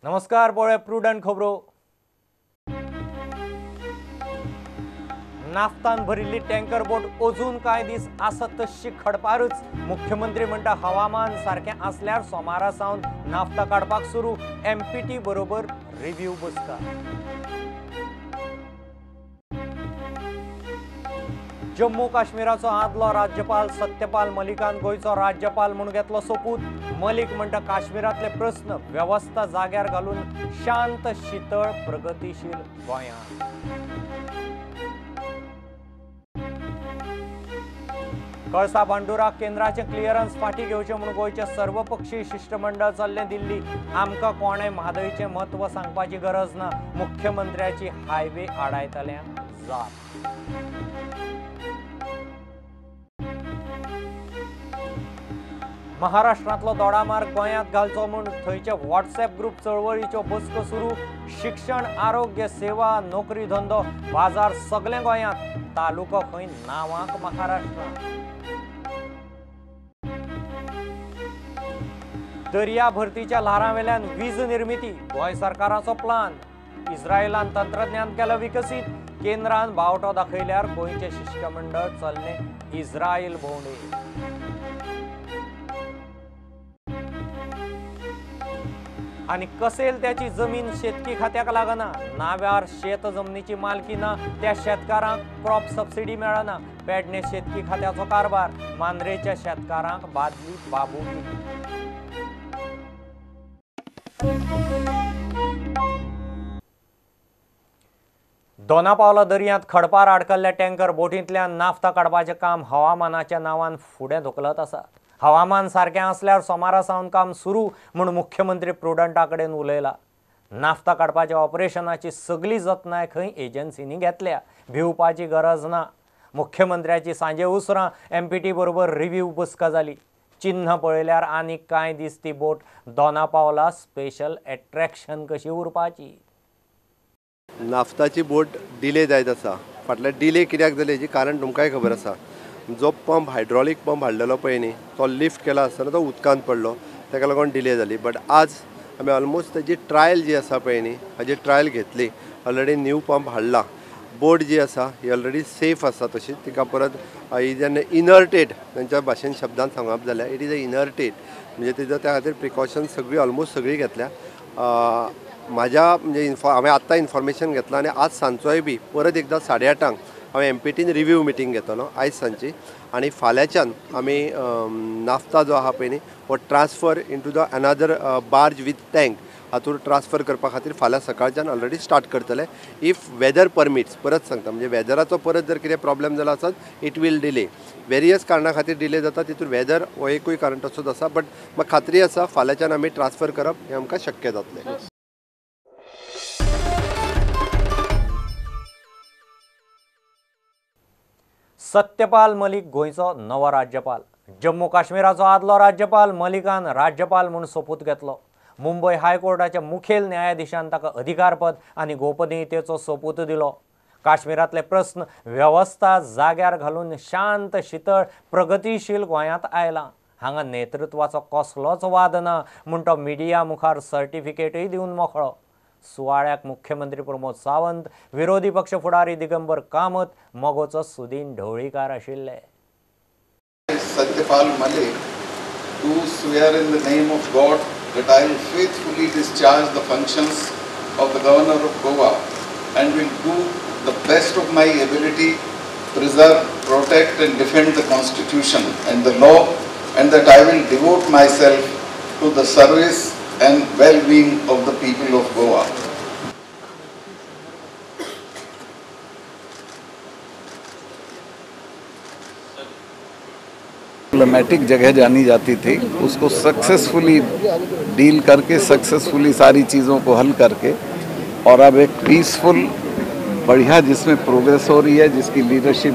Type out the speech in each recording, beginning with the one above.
नमस्कार, पळय प्रुडंट खबरो. नाफ्तान भरिल्ली टँकर बोट अजून कांय दीस आसत तशी खडपारूच. मुख्यमंत्री म्हणटा हवामान सारकें आसल्यार सोमारा सावन नाफ्ता काडपाक सुरू. एमपीटी बरोबर रिव्यू बसका. जम्मू काश्मीराचो आदलो राज्यपाल सत्यपाल मलिकान गोंयचो राज्यपाल म्हूण घेतलो सोपूत. मलिक म्हणटा काश्मीरांतले प्रस्न वेवस्था जाग्यार घालून शांत शितळ प्रगतीशील गोंयांत. कळसा भांडुरा केंद्राचें क्लियरन्स फाटीं घेवचें म्हूण गोंयचें सर्वपक्षीय शिश्टमंडळ चल्लें दिल्ली. आमकां कोणें म्हादयचें म्हत्व सांगपाची गरज ना. मुख्यमंत्र्याची हायवे आडायतल्यांक जाप. महाराष्ट्रांतलो दोडामार्ग गोंयांत घालचो म्हूण थंयचे व्हॉट्सएप ग्रुप चळवळीच्यो बसको सुरू. शिक्षण, आरोग्य सेवा, नोकरी धंदो, बाजार सगळें गोंयांत. तालुको खंय नांवाक महाराष्ट्रांत. दर्या भरतीच्या ल्हारां वेल्यान वीज निर्मिती, गोंय सरकाराचो प्लान. इस्रायलान तंत्रज्ञान केलं विकसीत. केंद्रान बावटो दाखयल्यार गोंयचें शिश्टमंडळ चल्लें इस्रायल भोंवडे. आनी कसेल त्याची जमीन शेतकी खात्याक लागना. नाव्यार शेत जमनीची मालकी ना, त्या शेतकारांक क्रॉप सबसिडी मेळना. पेडणे शेतकी खात्याचो कारभार. मांद्रेच्या शेतकारांक बादली बाबुकी. दोनापावला दर्यांत खडपार आडकल्ल्या टँकर बोटींतल्यान नाफ्ता काडपाचें काम हवामानाच्या नांवान फुडें धुकलत आसा. हवामान सारकें आसल्यार सोमारा सावन काम सुरू म्हूण मुख्यमंत्री प्रुडंटा कडेन उलयला. नाफ्ता काडपाच्या ऑपरेशनाची सगली जतनाय खंय एजन्सींनी घेतल्या. भिवपाची गरज ना. मुख्यमंत्र्याची सांजे उसरां एमपीटी बरोबर रिव्यू बसका जाली. चिन्ह पळयल्यार आनीक कांय दीस ती बोट दोनापावला स्पेशल एट्रॅक्शन कशी उरपाची. नाफ्ताची बोट डिले जायत आसा. फाटल्या डिले कित्याक जाली हेची कारण तुमकांय खबर आसा. जो पंप, हायड्रॉलीक पंप हाडलेलो पळय न्ही, तो लिफ्ट केला आसतना तो उदकांत पडलो, ताका लागून डिले जाली. बट आज आमी ऑलमोस्ट ताजी ट्रायल जी आसा पळय न्ही, हाजी ट्रायल घेतली. ऑलरेडी न्यू पंप हाडला. बोट जी आसा ही ऑलरेडी सेफ आसा तशी. तिका परत ही जेन्ना इनर्टेड तांच्या भाशेन शब्दान सांगप जाल्यार it is a इनर्टेड, म्हणजे तेजो त्या खातीर प्रिकॉशन सगळी ऑलमोस्ट सगळी घेतल्या. म्हाज्या म्हणजे हांवें आत्तां इन्फॉर्मेशन घेतलां आनी आज सांजचोय बी परत एकदां 8:30 हांव एमपीटीन रिव्यू मिटींग घेतलो आयज सांजची. आनी फाल्यांच्यान आमी नाफ्ता जो आहा पळय न्ही हो transfer into the another barge with tank हातूंत ट्रान्सफर करपा खातीर फाल्यां सकाळच्यान ऑलरेडी स्टार्ट करतले. If weather permits, परत सांगता म्हणजे वेदराचो परत जर कितें प्रॉब्लेम जाला आसत it will delay. Various कारणां खातीर डिले जाता, तितून वेदर हो एकूय कारण तसोच आसा. बट म्हाका खात्री आसा फाल्यांच्यान आमी ट्रान्सफर करप हें आमकां शक्य जातलें. सत्यपाल मलिक गोंयचो नवो राज्यपाल. जम्मू काश्मीराचो आदलो राज्यपाल मलिकान राज्यपाल म्हूण सोपूत घेतलो. मुंबय हायकोर्टाच्या मुखेल न्यायाधीशान ताका अधिकारपद आनी गोपनीयतेचो सोपूत दिलो. काश्मीरांतले प्रस्न वेवस्था जाग्यार घालून शांत शितळ प्रगतीशील गोंयांत आयलां. हांगा नेतृत्वाचो कसलोच वाद ना म्हूण तो मिडिया मुखार सर्टिफिकेटूय दिवन मोकळो. सुवाळ्याक मुख्यमंत्री प्रमोद सावंत, विरोधी पक्ष फुडारी दिगंबर कामत, मगोचो सुदीन ढवळीकार आशिल्ले. Satyapal Malik do swear in the name of God that I will faithfully discharge the functions of the Governor of Goa and will do the best of my ability preserve, protect and defend the Constitution and the law, and that I will devote myself to the service and well-being of the people of Goa. Problematic जगह जानी जाती थी, उसको successfully deal करके, successfully सारी चीज़ों को हल करके, और अब एक पीसफुल बढ़िया जिसमें प्रोग्रेस हो रही है, जिसकी लीडरशिप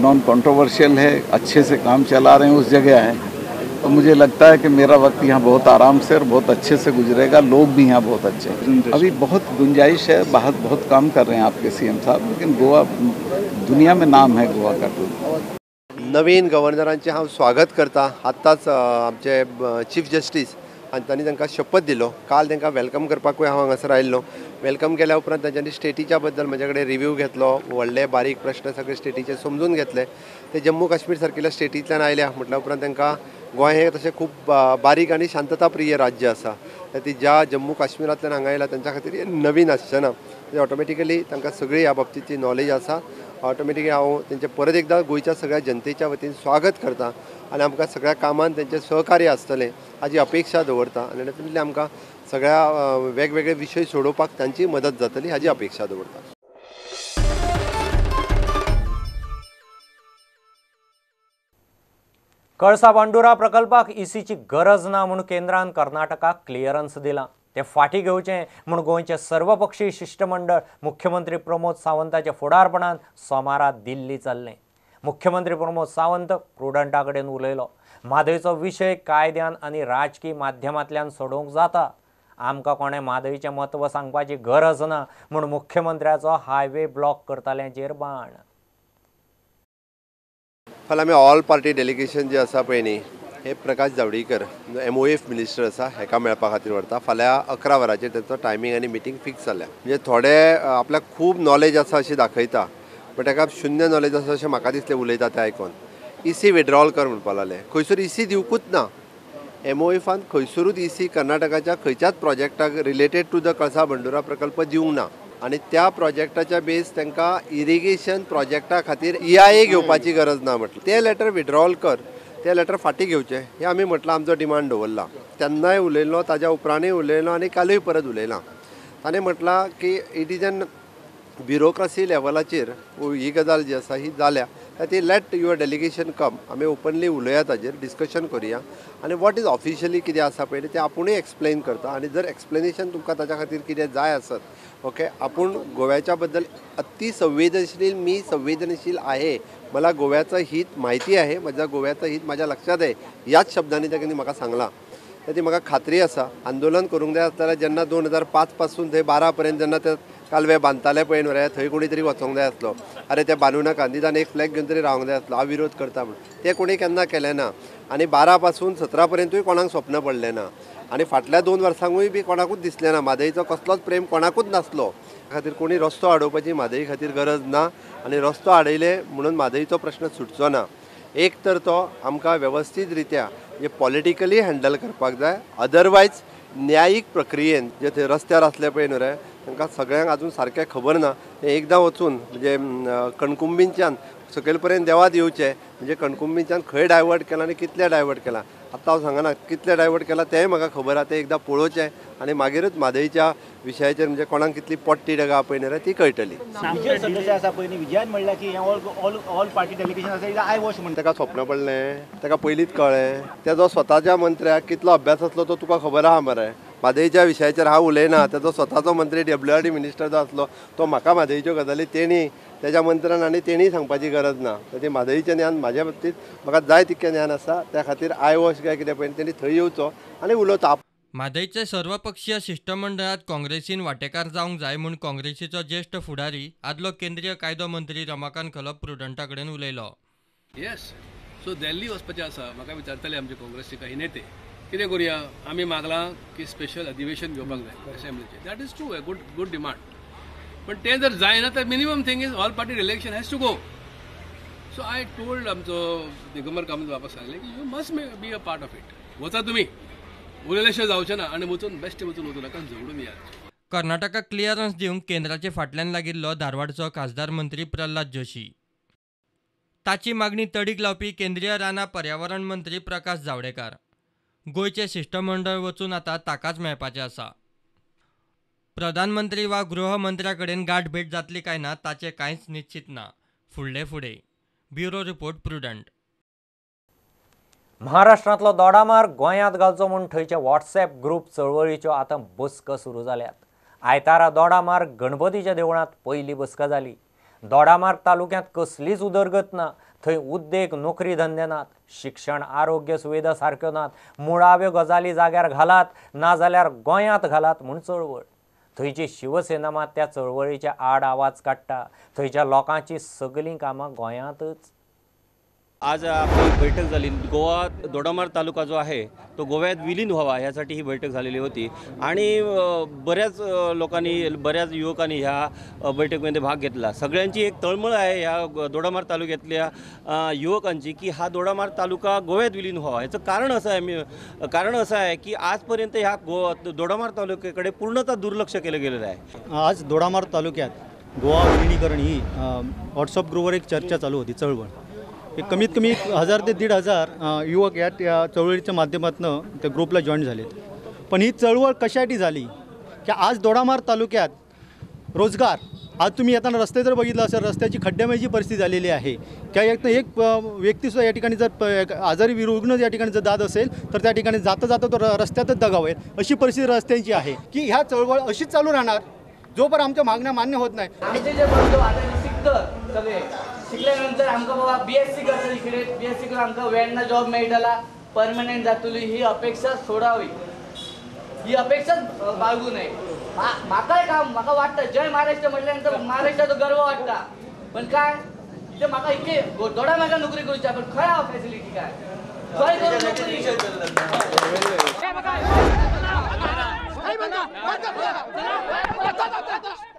नॉन कंट्रोवर्शियल है, अच्छे से काम चला रहे हैं, उस जगह है। तो मुझे लगता है कि मेरा वक्त यहाँ बहुत आराम से और बहुत अच्छे से गुजरेगा। लोग भी यहाँ बहुत अच्छे हैं। अभी बहुत गुंजाइश है, बहुत बहुत काम कर रहे हैं आपके सीएम साहब, लेकिन गोवा दुनिया में नाम है गोवा का। टूर नवीन गव्हर्नरांचें हांव स्वागत करता. आत्ताच आमचे चीफ जस्टीस आनी तांणी तांकां शपथ दिलो. काल तांकां welcome करपाकूय हांव हांगासर आयिल्लो. Welcome केल्या उपरांत तांच्यांनी स्टेटीच्या बद्दल म्हजे कडेन रिव्यू घेतलो, व्हडले बारीक प्रश्न सगळे स्टेटीचे समजून घेतले. ते जम्मू काश्मीर सारकिल्ल्या स्टेटींतल्यान आयल्या म्हटल्या उपरांत तांकां गोंय हें तशें खूब बारीक आनी शांतताप्रिय राज्य आसा. ती ज्या जम्मू काश्मीरांतल्यान हांगा आयला तांच्या खातीर हें नवीन आसचें ना, ऑटोमॅटिकली तांकां सगळी ह्या बाबतीची नॉलेज आसा. ऑटोमॅटिकली हांव तेंचें परत एकदां गोंयच्या सगळ्या जनतेच्या वतीन स्वागत करता आनी आमकां सगळ्या कामान तेंचें सहकार्य आसतलें हाजी अपेक्षा दवरता आनी डेफिनेटली आमकां सगळ्या वेगवेगळे विशय सोडोवपाक तांची मदत जातली हाजी अपेक्षा दवरता. कळसा भांडुरा प्रकल्पाक ईसीची गरज ना म्हूण केंद्रान कर्नाटकाक क्लियरन्स दिलां. ते फाटीं घेवचें म्हूण गोंयचें सर्वपक्षीय शिश्टमंडळ मुख्यमंत्री प्रमोद सावंताच्या फुडारपणान सोमारा दिल्ली चल्लें. मुख्यमंत्री प्रमोद सावंत प्रुडंटा कडेन उलयलो. म्हादयचो विशय कायद्यान आनी राजकी माध्यमांतल्यान सोडोवंक जाता, आमकां कोणें म्हादयचें म्हत्व सांगपाची गरज ना म्हूण मुख्यमंत्र्याचो हायवे ब्लॉक करतल्यांचेर बाण. फाल्यां आमी ऑल पार्टी डेलिगेशन जे आसा पळय न्ही, हे प्रकाश जावडेकर MOF minister आसा हेका मेळपा खातीर व्हरता. फाल्यां 11 वरांचेर तेंचो टायमींग आनी मिटींग फिक्स जाल्या. म्हणजे थोडे आपल्याक खूब नॉलेज आसा अशें दाखयता, बट तेका शुन्य नॉलेज आसा अशें म्हाका दिसलें उलयता तें आयकोन. EC withdrawal कर म्हणपाक लागले, खंयसर EC दिवकूच ना. MOFान खंयसरूच EC कर्नाटकाच्या खंयच्याच प्रोजेक्टाक related to the Kalasa Bhandura प्रकल्प दिवंक ना आनी त्या प्रोजेक्टाच्या बेस तांकां इरिगेशन प्रोजेक्टा खातीर EIA घेवपाची गरज ना म्हटलें. तें लेटर विड्रॉल कर, तें लेटर फाटीं घेवचें हें आमी म्हटलां, आमचो डिमांड दवरला. तेन्नाय उलयलो, ताज्या उपरांतूय उलयलो आनी कालूय परत उलयलां. ताणें म्हटलां की it is an bureaucracy लेवलाचेर ही गजाल जी आसा ही जाल्या, ती let your delegation कम, आमी ओपनली उलोवया ताजेर, डिस्कशन करुया आनी what is officially कितें आसा पळय तें आपुणूय एक्सप्लेन करता आनी जर एक्सप्लेनेशन तुमकां ताच्या खातीर कितें जाय आसत, ओके, आपूण गोव्याच्या बद्दल अति संवेदनशील, मी संवेदनशील आहे, मला गोव्याचं हित माहिती आहे, माझ्या गोव्याचं हित माझ्या लक्षात आहे, ह्याच शब्दांनी तांणी म्हाका सांगलां. ती म्हाका खात्री आसा. आंदोलन करूंक जाय आसतना जेन्ना 2005 पासून थंय 12 पर्यंत जेन्ना ते कालवे बांदताले पळय न्हू रे, थंय कोणी तरी वचोंक जाय आसलो, अरे ते बांदू नाका, निदान एक फ्लॅग घेवन तरी रावंक जाय आसलो, हांव विरोध करता म्हूण, ते कोणी केन्ना केलें ना. आनी 12 पासून 17 पर्यंतूय कोणाक स्वप्न पडलें ना आनी फाटल्या 2 वर्सांकूय बी कोणाकूच दिसलें ना. म्हादयचो कसलोच प्रेम कोणाकूच नासलो. खातीर कोणी रस्तो आडोवपाची म्हादय खातीर गरज ना आनी रस्तो आडयले म्हणून म्हादयचो प्रश्न सुटचो ना. एक तर तो आमकां वेवस्थीत रित्या म्हणजे पॉलिटिकली हँडल करपाक जाय, अदरवायज न्यायीक प्रक्रियेन जे थंय रस्त्यार आसले पळय न्हू रे, तांकां सगळ्यांक आजून सारकें खबर ना. ते एकदां वचून म्हणजे कणकुंबींच्यान सकयल पर्यंत देवात येवचें, म्हणजे कणकुंबींच्यान खंय डायवर्ट केलां आनी कितलें डायवर्ट केलां आत्तां हांव सांगना, कितलें डायवर्ट केलां तेंय म्हाका खबर आसा, तें एकदां पळोवचें आनी मागीरूच म्हादयच्या विशयाचेर म्हणजे कोणाक कितली पोट्टी डगा पळय न्हू रे ती कळटली. ताका स्वप्न पडलें, ताका पयलींच कळ्ळें, तेजो स्वताच्या मंत्र्याक कितलो अभ्यास आसलो तो तुका खबर आहा मरे. म्हादयच्या विशयाचेर हांव उलयना, तेजो स्वताचो मंत्री WRD minister जो आसलो तो म्हाका म्हादयच्यो गजाली तेणी तेज्या मंत्र्यान आनी तेणी सांगपाची गरज ना. ते म्हादयचें ज्ञान म्हाज्या बाबतींत म्हाका जाय तितकें ज्ञान आसा, त्या खातीर I wash काय कितें पळय तेणी थंय येवचो आनी उलोवचो. म्हादयचे सर्वपक्षीय शिश्टमंडळांत काँग्रेसीन वांटेकार जावंक जाय म्हूण काँग्रेसीचो ज्येश्ठ फुडारी आदलो केंद्रीय कायदो मंत्री रमाकांत खलप प्रुडंटा कडेन उलयलो. येस, सो दिल्ली वचपाचें आसा, म्हाका विचारताले आमचे काँग्रेसचे काही नेते कितें करुया, आमी मागलां की स्पेशल अधिवेशन घेवपाक जाय असेंब्लीचें. That is true, a good good demand, पण तें जर जायना तर minimum thing is all party delegation has to go. So I told आमचो दिगंबर कामत बाबा सांगलें की you must be a part of it, वचा तुमी, उलयल्याशिवाय जावचें ना आनी वचून बेश्टें वचून वचूं नाका, झगडून येयात. कर्नाटकाक क्लियरन्स दिवंक केंद्राचे फाटल्यान लागिल्लो धारवाडचो खासदार मंत्री प्रल्हाद जोशी, ताची मागणी तडीक लावपी केंद्रीय रानां पर्यावरण मंत्री प्रकाश जावडेकर. गोंयचें शिश्टमंडळ वचून आतां ताकाच मेळपाचें आसा. प्रधानमंत्री वा गृहमंत्र्या कडेन गांठभेट जातली काय ना ताचें कांयच निश्चित ना. फुडले फुडें. Bureau report, Prudent. महाराष्ट्रांतलो दोडामार्ग गोंयांत घालचो म्हूण थंयचे व्हॉट्सएप ग्रुप चळवळीच्यो आतां बसका सुरू जाल्यात. आयतारा दोडामार्ग गणपतीच्या देवळांत पयली बसका जाली. दोडामार्ग तालुक्यांत कसलीच उदरगत ना, थंय उद्देग नोकरी धंदे नात, शिक्षण आरोग्य सुविधा सारक्यो नात, मुळाव्यो गजाली जाग्यार घालात ना जाल्यार गोंयांत घालात म्हूण चळवळ. थंयची शिवसेना मात त्या चळवळीच्या आड आवाज काडटा. थंयच्या लोकांची सगळीं कामां गोंयांतच. आज आपली बैठक झाली. गोवा दोडामार्ग तालुका जो आहे तो गोव्यात विलीन व्हावा यासाठी ही बैठक झालेली होती आणि बऱ्याच लोकांनी, बऱ्याच युवकांनी ह्या बैठकीमध्ये भाग घेतला. सगळ्यांची एक तळमळ आहे ह्या दोडामार्ग तालुक्यातल्या युवकांची की हा दोडामार्ग तालुका गोव्यात विलीन व्हावा. याचं कारण असं आहे, कारण असं आहे की आजपर्यंत ह्या दोडामार्ग तालुक्याकडे पूर्णतः दुर्लक्ष केलं गेलेलं आहे. आज दोडामार्ग तालुक्यात गोवा विलिनीकरण ही व्हॉट्सअप ग्रुपवर एक चर्चा चालू होती, चळवळ. एक कमीत कमी 1000 ते 1500 युवक या चळवळीच्या माध्यमातून त्या ग्रुपला जॉईन झालेत. पण ही चळवळ कशासाठी झाली की आज दोडामार्ग तालुक्यात रोजगार, आज तुम्ही येताना रस्ते जर बघितलं असेल, रस्त्याची खड्ड्यामयची परिस्थिती झालेली आहे. किंवा एक व्यक्तीसुद्धा या ठिकाणी जर आजारी रुग्ण या ठिकाणी जर जात असेल तर त्या ठिकाणी जाता जाता तो रस्त्यातच दगावेल अशी परिस्थिती रस्त्यांची आहे. की ह्या चळवळ अशीच चालू राहणार जोपर्यंत आमच्या मागण्या मान्य होत नाही. आमचे जे बंधू आता शिकतात सगळे, शिकल्यानंतर आमकां बाबा BSc करतली, कितें BSc करून आमकां वेण्णा जॉब मेळटला, परमनंट जातली ही अपेक्षा सोडावी, ही अपेक्षाच बाळगू नये. म्हाकाय काम म्हाका वाटता जय महाराष्ट्र म्हटल्यानंतर महाराष्ट्राचो गर्व वाटता, पण काय इथे म्हाका इतके दोडामार्गार नोकरी करूची, पण खंय हांव फॅसिलिटी काय खंय करूं नोकरी.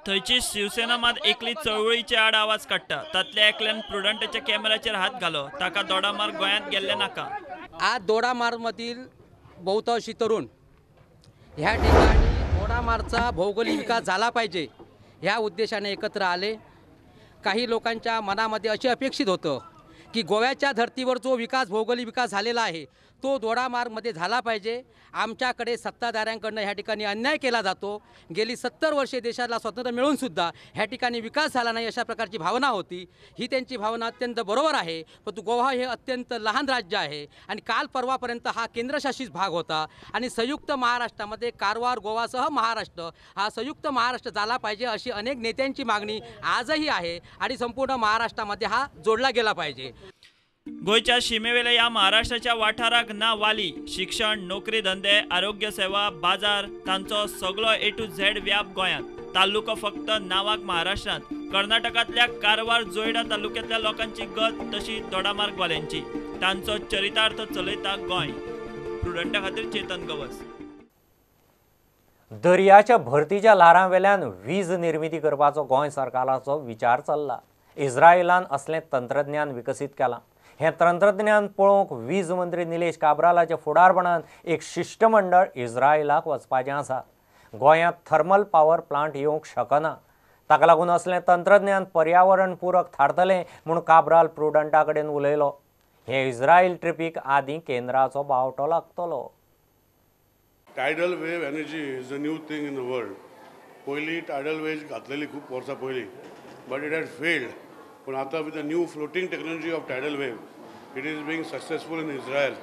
थंयची शिवसेना मात एकली चळवळीचे आड आवाज काडटा. तांतल्या एकल्यान प्रुडंटाच्या कॅमेराचेर हात घालो, ताका दोडामार्ग गोंयांत गेल्ले नाका. आज दोडामार्गमधील बहुतांशी तरुण ह्या ठिकाणी दोडामार्गचा भौगोलिक विकास झाला पाहिजे ह्या उद्देशाने एकत्र आले. काही लोकांच्या मनामध्ये असे अपेक्षित होतं की गोव्याच्या धर्तीवर जो विकास, भौगोलिक विकास झालेला आहे तो दोडामार्गमध्ये झाला पाहिजे. आमच्याकडे सत्ताधाऱ्यांकडनं ह्या ठिकाणी अन्याय केला जातो. गेली 70 वर्षे देशाला स्वातंत्र्य मिळूनसुद्धा ह्या ठिकाणी विकास झाला नाही अशा प्रकारची भावना होती. ही त्यांची भावना अत्यंत बरोबर आहे, परंतु गोवा हे अत्यंत लहान राज्य आहे आणि काल परवापर्यंत हा केंद्रशासित भाग होता आणि संयुक्त महाराष्ट्रामध्ये कारवार गोवासह महाराष्ट्र हा संयुक्त महाराष्ट्र झाला पाहिजे अशी अनेक नेत्यांची मागणी आजही आहे आणि संपूर्ण महाराष्ट्रामध्ये हा जोडला गेला पाहिजे. गोंयच्या शिमेवेल्या ह्या महाराष्ट्राच्या वाठाराक ना वाली, शिक्षण, नोकरी धंदे, आरोग्य सेवा, बाजार तांचो सगळो A to Z व्याप गोंयांत. तालुको फक्त नावाक महाराष्ट्रांत. कर्नाटकांतल्या कारवार जोयडा तालुक्यांतल्या लोकांची गत तशी दोडामार्गवाल्यांची. तांचो चरितार्थ चलयता गोंय. प्रुडंटा खातीर चेतन गवस. दर्याच्या भरतीच्या ल्हारां वेल्यान वीज निर्मिती करपाचो गोंय सरकाराचो विचार चल्ला. इस्रायलान असलें तंत्रज्ञान विकसीत केलां. हें तंत्रज्ञान पळोवंक वीज मंत्री निलेश काब्रालाच्या फुडारपणान एक शिश्टमंडळ इस्रायलाक वचपाचें आसा. गोंयांत थर्मल पावर प्लांट येवंक शकना, ताका लागून असलें तंत्रज्ञान पर्यावरण पूरक थारतलें म्हूण काब्राल प्रुडंटा कडेन उलयलो. हे इस्रायल ट्रिपीक आदीं केंद्राचो बावटो लागतलो. Tidal wave energy is a new thing in the world. पयलीं टायडल वेव घातलेली खूब वर्सां पयलीं, बट it had failed. पण आता with the new floating technology of tidal wave it is being successful in Israel.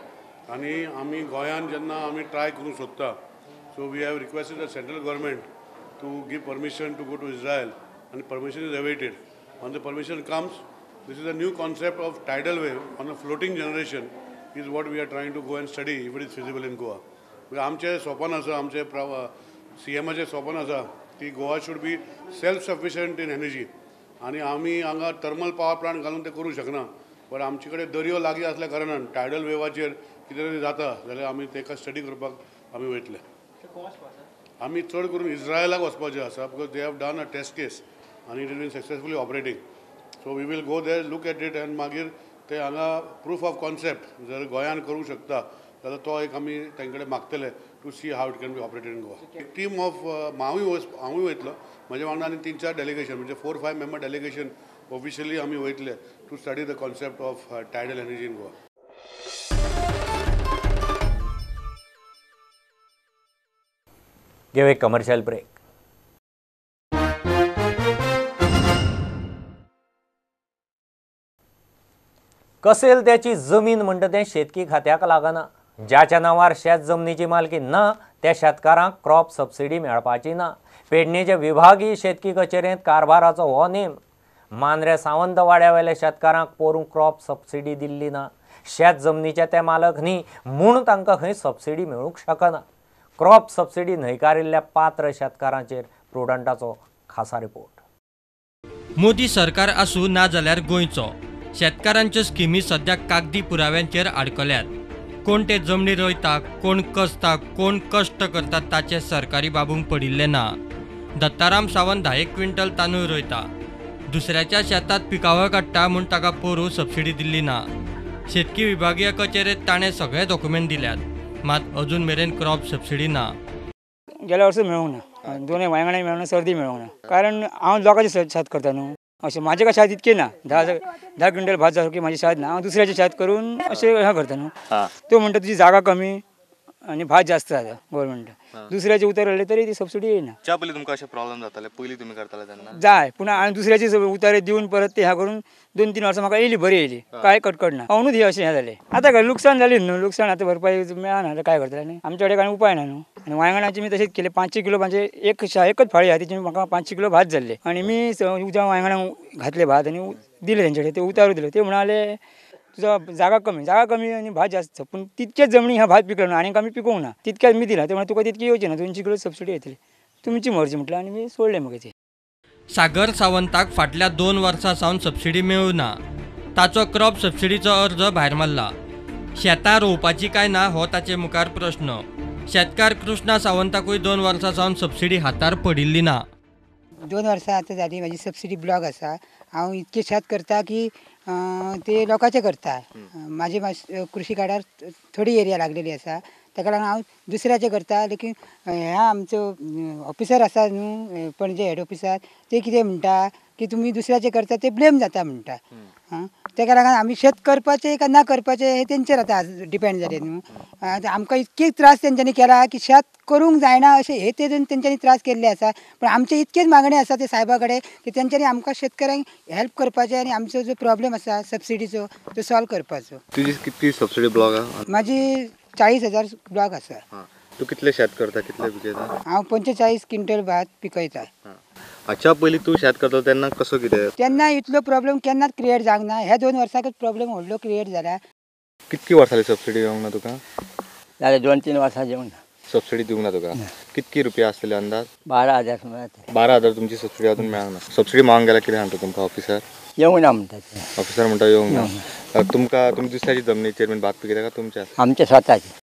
आनी आमी गोंयांत जेन्ना आमी ट्राय करूंक सोदता, so we have requested the central government to give permission to go to Israel आनी permission is awaited. When the permission comes, this is a new concept of tidal wave on a floating generation is what we are trying to go and study if it is feasible in Goa. आमचें स्वपन आसा, आमचें सीएमाचें स्वपन आसा की Goa should be self sufficient in energy. आनी आमी हांगा thermal power plant घालून ते करूं शकना, पण आमचे कडेन दर्यो लागीं आसल्या कारणान टायडल वेवाचेर कितें तरी जाता जाल्यार आमी ताका स्टडी करपाक आमी वयतले. आमी चड करून इस्रायलाक वचपाचें आसा because they have done a test case आनी it is been successfully operating. So we will go there, look at it आनी मागीर ते हांगा प्रूफ ऑफ कॉन्सेप्ट जर गोंयान करूंक शकता जाल्यार तो एक आमी तांचे कडेन मागतले to see how it can be operated in Goa. Team of हांवूय वयतलो, म्हज्या वांगडा आनी 3-4 डेलिगेशन म्हणजे 4-5 मेंबर डेलिगेशन ऑफिशियली आमी वयतले to study the concept of tidal energy in Goa. घेऊ एक कमर्शियल ब्रेक. कसेल त्याची जमीन म्हणटा तें शेतकी खात्याक लागना. ज्याच्या नांवार शेत जमनीची मालकी ना त्या शेतकारांक क्रॉप सबसिडी मेळपाची ना. पेडणेच्या विभागीय शेतकी कचेरेंत कारभाराचो हो नेम. मांद्रे सावंतवाड्यावेल्या शेतकारांक पोरूं क्रॉप सबसिडी दिल्ली ना. शेत जमनीचे ते मालक न्ही म्हूण तांकां खंय सबसिडी मेळूंक शकना. क्रॉप सबसिडी न्हयकारिल्ल्या पात्र शेतकारांचेर प्रुडंटाचो खासा रिपोर्ट. मोदी सरकार आसूं ना जाल्यार गोंयचो शेतकारांच्यो स्किमी सद्या कागदी पुराव्यांचेर आडकल्यात. कोण ते जमनी रोयता, कोण कसता, कोण कश्ट करता ताचें सरकारी बाबूंक पडिल्लें ना. दत्ताराम सावंत 10 क्विंटल तांदूळ रोयता, दुसऱ्याच्या शेतांत पिकावळ काडटा म्हूण ताका पोरूं सबसिडी दिल्ली ना. शेतकी विभागीय कचेरेंत ताणें सगळे डॉक्युमेंट दिल्यात, मात अजून मेरेन क्रॉप सबसिडी ना. गेल्या वर्सा मेळूंक ना, दोनूय वांयगणाय मेळूंक ना, सर्दी मेळूंक ना, कारण हांव लोकांचें शेत करता न्हू. अशें म्हाजें काय शेत इतकें ना, 10 क्विंटल भात जावं की म्हाजें शेत ना, हांव दुसऱ्याचें शेत करून अशें हें करता न्हू. त्यो म्हणटा तुजी जागा कमी आनी भात जास्त जाता गव्हर्मेंट, दुसऱ्याचे उतार हाडले तरी ती सबसिडी येयना. च्या पयलीं तुमकां अशें प्रॉब्लम जाताले पयलीं तुमी करताले तेन्ना? जाय, पूण हांवें दुसऱ्याचे उतारे दिवन परत ते ह्या करून 2-3 वर्सां म्हाका येयली, बरी येयली, कांय कटकट ना. हांवूच हें अशें हें जालें. आतां काय लुकसाण जालें न्हू, लुकसाण आतां भरपाई मेळना जाल्यार काय करतले न्ही, आमच्या कडेन कांय उपाय ना न्हू. आनी वांयगणाचे मी तशेंच केलें, 500 किलो म्हणजे एकच फाळी आहा तेची म्हाका 500 किलो भात जाल्ले आनी मी उद्या वांयगणाक घातले भात आनी दिले तेंचे कडेन, ते उतारू दिले. ते म्हणाले तुझा जागा कमी, जागा कमी आनी भात जास्त, पूण तितकेच जमनी ह्या भात पिकलो ना आनी आमी पिकोवंक ना, तितक्याच मी दिला. ते म्हणटा तुका तितकी येवची ना, 200 किलो सबसिडी येतली, तुमची मर्जी म्हटलं आनी मी सोडलें मगेर ते. सागर सावंताक फाटल्या 2 वर्सां सावन सबसिडी मेळूं ना. ताचो क्रॉप सबसिडीचो अर्ज भायर मारला. शेतां रोवपाची काय ना हो ताचे मुखार प्रश्न. शेतकार कृष्णा सावंताकूय 2 वर्सां सावन सबसिडी हातार पडिल्ली ना. 2 वर्सां आतां जाली म्हाजी सबसिडी ब्लॉक आसा. हांव इतकें शेत करता की ते लोकांचें करता, म्हाजे कृषी कार्डार थोडी एरिया लागलेली आसा, ताका लागून हांव दुसऱ्याचें करता. लेकीन ह्या आमचो ऑफिसर आसा न्हू पणजे हेड ऑफिसर, ते कितें म्हणटा की तुमी दुसऱ्याचें करता ते ब्लेम जाता म्हणटा. ताका लागून आमी शेत करपाचें काय ना करपाचें हें तेंचेर आतां डिपेंड जालें न्हू. आतां आमकां इतके त्रास तेंच्यांनी केला की शेत करूंक जायना अशें हे तेतून तेंच्यांनी त्रास केल्ले आसा. पूण आमचे इतकेच मागणें आसा ते सायबा कडेन की तेंच्यांनी आमकां शेतकऱ्यांक हेल्प करपाचें आनी आमचो जो प्रॉब्लेम आसा सबसिडीचो तो सॉल्व करपाचो. तुजी कितली सबसिडी ब्लॉक आसा? म्हाजी 40,000 ब्लॉक आसा. तूं कितलें शेत करता, कितलें पिकयता? हांव 45 क्विंटल भात पिकयता. हाच्या पयलीं तूं शेत करता तेन्ना कसो कितें? तेन्ना इतलो प्रॉब्लेम केन्नाच क्रिएट जावंक ना, ह्या 2 वर्साकच प्रॉब्लेम व्हडलो क्रिएट जाला. कितकी वर्सां जाली सबसिडी येवंक ना तुका? जालें 2-3 वर्सां येवंक ना. सबसिडी दिवंक ना तुका? कितकी रुपया आसतले अंदाज? 12,000 सुमार. 12,000 तुमची सबसिडी अजून मेळना. सबसिडी मागूंक गेल्यार कितें सांगता तुमकां ऑफिसर? येवंक ना म्हणटा. ऑफिसर म्हणटा येवंक ना. तुमकां तुमी दुसऱ्याची जमनीचेर बीन भात पिकयता काय तुमच्या? आमच्या स्वताचे.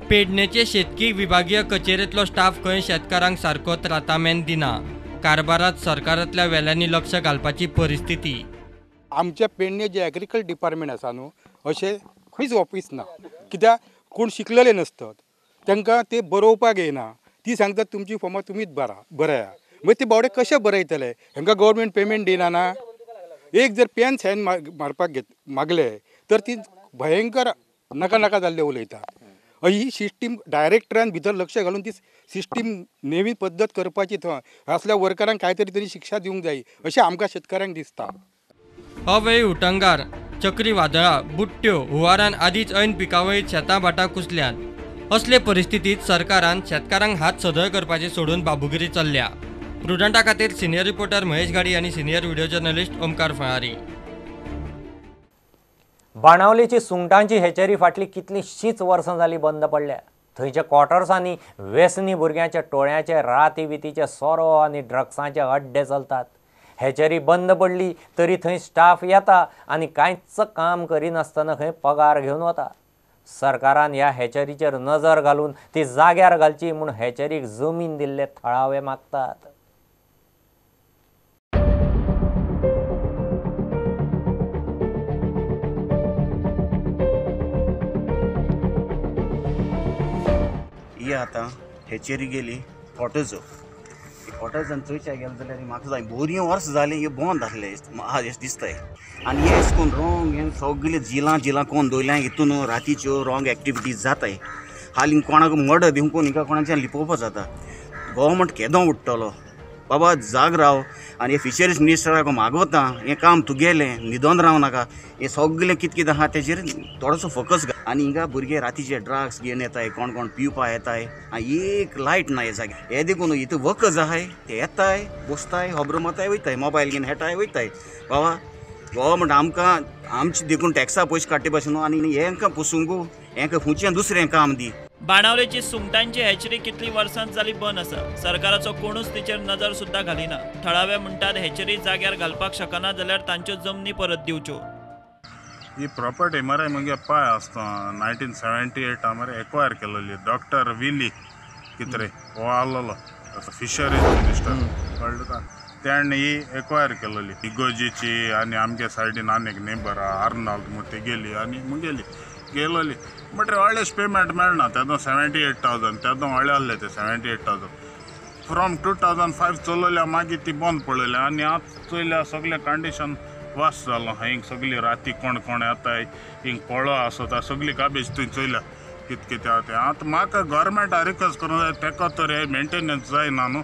पेडणेचे शेतकी विभागीय कचेरेंतलो स्टाफ खंय शेतकारांक सारको त्रातामेन दिना. कारभारात सरकारांतल्या वेल्यांनी लक्ष घालपाची परिस्थिती. आमच्या पेडणे जे एग्रीकल्चर डिपार्टमेंट आसा न्हू, अशें खंयच ऑफीस ना, कित्याक कोण शिकलेले नासतात, तांकां ते बरोवपाक येना. ती सांगतात तुमची फॉर्मां तुमीच बरया, मागीर ते बावडे कशे बरयतले? हांकां गव्हर्मेंट पेमेंट दिना ना. एक जर पेन सायन मारपाक मागले तर ती भयंकर नाका नाका जाल्ले उलयतात. ही सिस्टीम डायरेक्टरान भितर लक्ष घालून ती सिस्टीम नवी पद्दत करपाची. थंय असल्या वर्करांक काय तरी तेणी शिक्षा दिवंक जाय अशें आमकां शेतकारांक दिसता. अवेळी उटंगार, चक्रीवादळां, बुट्ट्यो, हुंवारान आदींच ऐन पिकावळीत शेतां भाटां कुसल्यांत. असले परिस्थितींत सरकारान शेतकारांक हात सदळ करपाचें सोडून बाबुगिरी चल्ल्या. प्रुडंटा खातीर सिनियर रिपोर्टर महेश गाडी आनी सिनियर व्हिडिओ जर्नलिस्ट ओमकार फळारी. बाणावलेची सुंगटांची हेचेरी फाटली कितलींशींच वर्सां जाली बंद पडल्या. थंयच्या क्वॉर्टर्सांनी व्यसनी भुरग्यांच्या टोळ्यांचे राती वितीचे सोरो आनी ड्रग्सांचे अड्डे चलतात. हेचेरी बंद पडली तरी थंय स्टाफ येता आनी कांयच काम करिनासतना खंय पगार घेवन वता. सरकारान ह्या हेचेरीचेर नजर घालून ती जाग्यार घालची म्हूण हेचेरीक जमीन दिल्ले थळावे मागतात. ही आतां हेचेरी गेली कॉटेज, कॉटेजान थंयच्या गेले जाल्यार म्हाका जाय बोरी वर्स जालीं हे बंद आसलें अशें दिसताय. आनी हे अशें करून रोंग हे सगळे जिलां जिलां कोण दवरल्या हितून रातीच्यो रोंग एक्टिविटीज जाताय. हालीं कोणाक मर्डर बी कोण हिंगा कोणाच्यान लिपोवपा जाता. गव्हर्मेंट केदो उडटलो बाबा, जाग राव. आनी हे फिशरीज मिनिस्टराक मागवता हें काम तुगेलें, न्हिदोन राव नाका. हें सगळें कितें कितें आहा तेजेर थोडोसो फोकस घाल. आनी हिंगा भुरगे रातीचे ड्रग्स घेवन येताय, कोण कोण पिवपा येताय, आनी एक लायट ना हे जाग्यार. हें देखून हितू वखद आहाय ते येताय, बसताय, खबरो मारताय वयताय, मोबायल घेवन हेटाय वयताय. बाबा गव्हर्मेंट आमकां आमचे देखून टॅक्सा पयशे काडटे भाशेन न्हू. आनी हेंकां पोसूंक हेंकां खुंयचें दुसरें काम दी. बाणावलेची सुंगटांची हॅचरी कितली वर्सां जाली बंद आसा. सरकाराचो कोणूच तिचेर नजर सुद्दां घालिना. थळावे म्हणटात हॅचरी जाग्यार घालपाक शकना जाल्यार तांच्यो जमनी परत दिवच्यो. ही प्रॉपर्टी मरे मुगे पाय आसता 1978 मरे एक्वायर केलेली डॉक्टर विली कित्रे हो आसलेलो फिशरीज मिनिस्टर कळ्ळें तुका. तेणें ही एक्वायर केलेली इगोजीची आनी आमगे सायडीन आनी एक नेबर आर्नाल्ड म्हूण तेगेली आनी मुगेली गेलोली. बट व्हडलेश पेमेंट मेळना तेदो 78,000 तेदो व्हडले आसले ते 78,000 फ्रॉम 2005 चलयल्या मागीर ती बंद पडलेली आनी आतां चोयल्या सगळें कंडिशन वास जालो. हिंग सगळी राती कोण कोण येताय हिंग पळो आसता सगळी गाबेज थंय चोयल्या कित कितें आसा तें. आतां म्हाका गोवोरमेंटा रिक्वेस्ट करूंक जाय तेका तर हे मेंटेनन्स जायना न्हू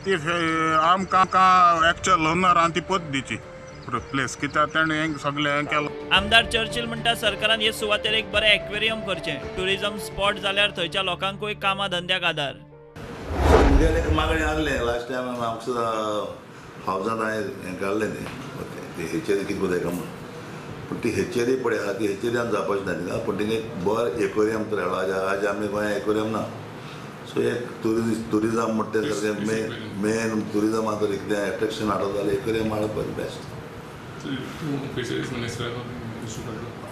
ती आमकां एक्चुअल ओनर आनी ती पद्दतीची दिवची प्लेस कित्याक तेणें हें सगळें हें केलां. आमदार चर्चिल म्हणटा सरकारान हे सुवातेर एक बरें एक्वेरियम करचें. ट्युरिझम स्पॉट जाल्यार थंयच्या लोकांकूय कामा धंद्याक आदार. मुगेलें मागणें आसलें लास्ट टायम आमकां सुद्दां हावजान हांवें हें काडलें तें हेचेरी कितें करता काय म्हूण. पूण ती हेचेरी पळय आहा ती हेचेरी आमी जावपाची ना तिका. पूण तिंगा एक बरें एक्वेरियम तर हाडलो. आज आमी गोंयांत एक्वेरियम ना. सो एक ट्युरिजम म्हणटा तें सारकें मेन ट्युरिजमा तर कितें एट्रेक्शन हाडप जाल्यार एक्वेरियम हाडप बेस्ट.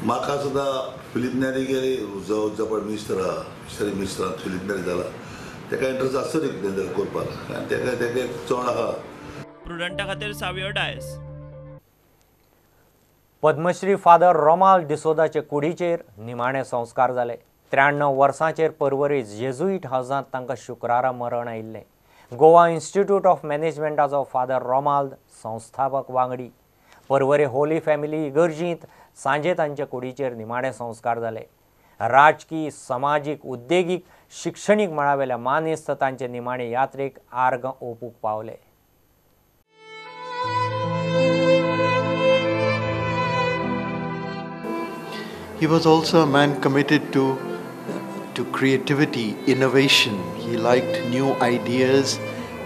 म्हाका सुद्दां फिलीप नेरी गेली जो मिनिस्टर आहा फिशरी मिनिस्टर फिलीप नेरी जाला तेका इंट्रस्ट आसता न्ही कितें तरी करपाक आनी तेका तेका चड आहा. प्रुडंटा खातीर सावियो डायस. पद्मश्री फादर रोमाल डिसोदाचे कुडीचेर निमाणे संस्कार जाले. 93 वर्सांचेर परवरी जेजुईट हावजांत तांकां शुक्रारा मरण आयिल्लें. गोवा इन्स्टिट्यूट ऑफ मॅनेजमेंटाचो फादर रोमाल्द संस्थापक वांगडी. परवरी होली फॅमिली इगर्जींत सांजे तांचे कुडीचेर निमाणे संस्कार जाले. राजकी, समाजीक, उद्देगीक, शिक्षणीक मळावेल्या मानेस्त तांचे निमाणे यात्रेक आर्गां ओंपूंक पावले. He was also a man committed to creativity, innovation. He liked new ideas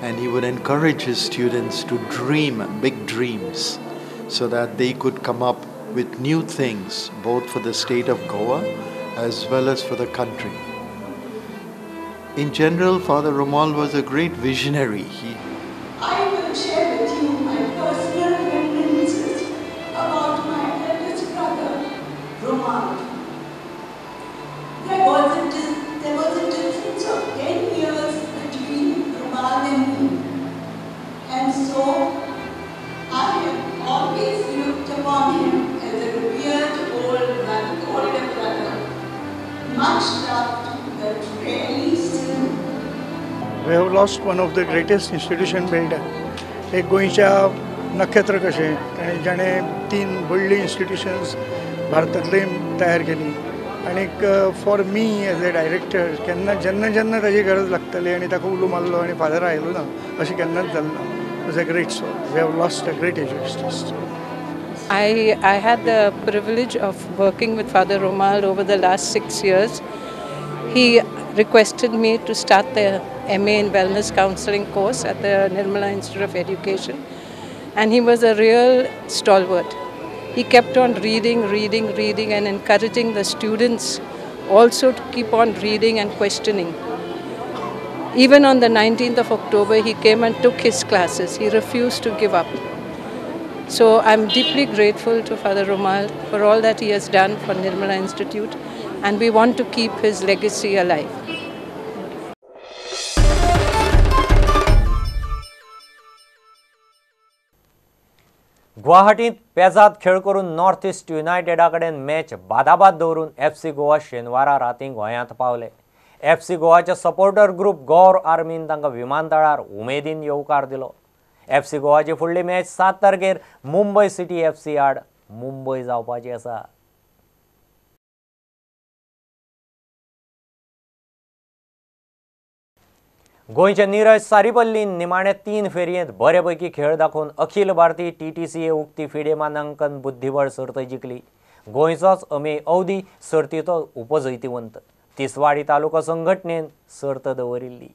and he would encourage his students to dream big dreams so that they could come up with new things both for the state of Goa as well as for the country. In general, Father Romuald was a great visionary. I will share with you my personal reminiscences about my eldest brother, Romuald. There was a difference of 10 years between Romuald and me, and so I have always looked upon him as a revered older brother, much loved but rarely seen. We have lost one of the greatest institution builder. एक गोंयच्या नखेत्र कशें ताणें जाणें 3 व्हडलीं इन्स्टिट्युशन्स भारतांतलीं तयार केलीं. आनीक for me as a director केन्ना जेन्ना जेन्ना ताजी गरज लागताली आनी ताका उलो मारलो आनी फादर आयलो ना अशें केन्नाच जालें ना. Was a great soul. We have lost a great educationist. I had the privilege of working with Father Romuald over the last 6 years. He requested me to start the MA in Wellness Counseling course at the Nirmala Institute of Education, and he was a real stalwart. He kept on reading, reading, reading and encouraging the students also to keep on reading and questioning. Even on the 19th of October, he came and took his classes. He refused to give up. So I'm deeply grateful to Father Romuald for all that he has done for Nirmala Institute, and we want to keep his legacy alive. गुवाहाटींत पेजाद खेळ करून north east युनायटेडा कडेन match बादाबाद दवरून FC Goa शेनवारा रातीं गोंयांत पावले. FC गोवाचे supporter group गौर आर्मीन तांकां विमानतळार उमेदीन येवकार दिलो. एफसी गोवाची फुडली मॅच 7 तारखेर मुंबय सिटी एफसी आड मुंबय जावपाची आसा. गोंयचे नीरज सारीपल्लीन निमाणे 3 फेरयेंत बरे पैकी खेळ दाखोवन अखिल भारतीय TTCA उक्ती फिडे मानांकन बुद्धिबळ सर्त जिखली. गोंयचोच अमेय अवधी सर्तीचो उपजैतिवंत. तिसवाडी तालुका संघटनेन सर्त दवरिल्ली.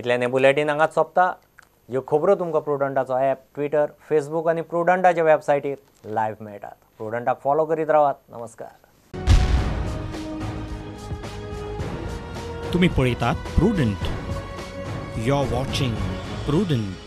इतल्यान हें बुलेटीन हांगाच सोंपता. ह्यो खबरो तुमकां प्रुडंटाचो ॲप, ट्विटर, फेसबूक आनी प्रुडंटाच्या वेबसायटीर लायव्ह मेळटात. प्रुडंटाक फॉलो करीत रावात. नमस्कार. तुम्ही पळयतात Prudent. You are watching Prudent.